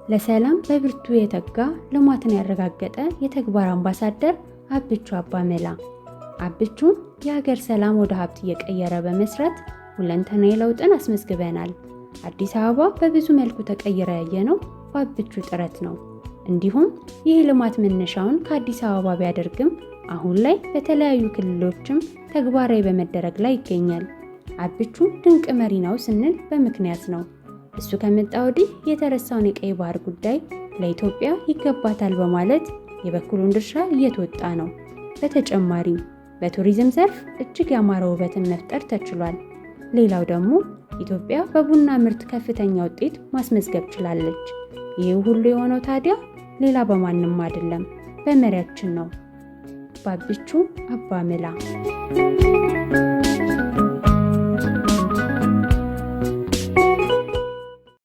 ለሰላም በብርቱ የተጋ፣ ልማትን ያረጋገጠ የተግባር አምባሳደር አብቹ አባመላ። አብቹ የሀገር ሰላም ወደ ሀብት እየቀየረ በመስራት ሁለንተናዊ ለውጥን አስመዝግበናል። አዲስ አበባ በብዙ መልኩ ተቀይራ ያየነው በአብቹ ጥረት ነው። እንዲሁም ይህ ልማት መነሻውን ከአዲስ አበባ ቢያደርግም አሁን ላይ በተለያዩ ክልሎችም ተግባራዊ በመደረግ ላይ ይገኛል። አብቹ ድንቅ መሪ ነው ስንል በምክንያት ነው። እሱ ከመጣ ወዲህ የተረሳውን የቀይ ባህር ጉዳይ ለኢትዮጵያ ይገባታል በማለት የበኩሉን ድርሻ እየተወጣ ነው። በተጨማሪም በቱሪዝም ዘርፍ እጅግ ያማረ ውበትን መፍጠር ተችሏል። ሌላው ደግሞ ኢትዮጵያ በቡና ምርት ከፍተኛ ውጤት ማስመዝገብ ችላለች። ይህ ሁሉ የሆነው ታዲያ ሌላ በማንም አይደለም፣ በመሪያችን ነው፣ በአብቹ አባመላ።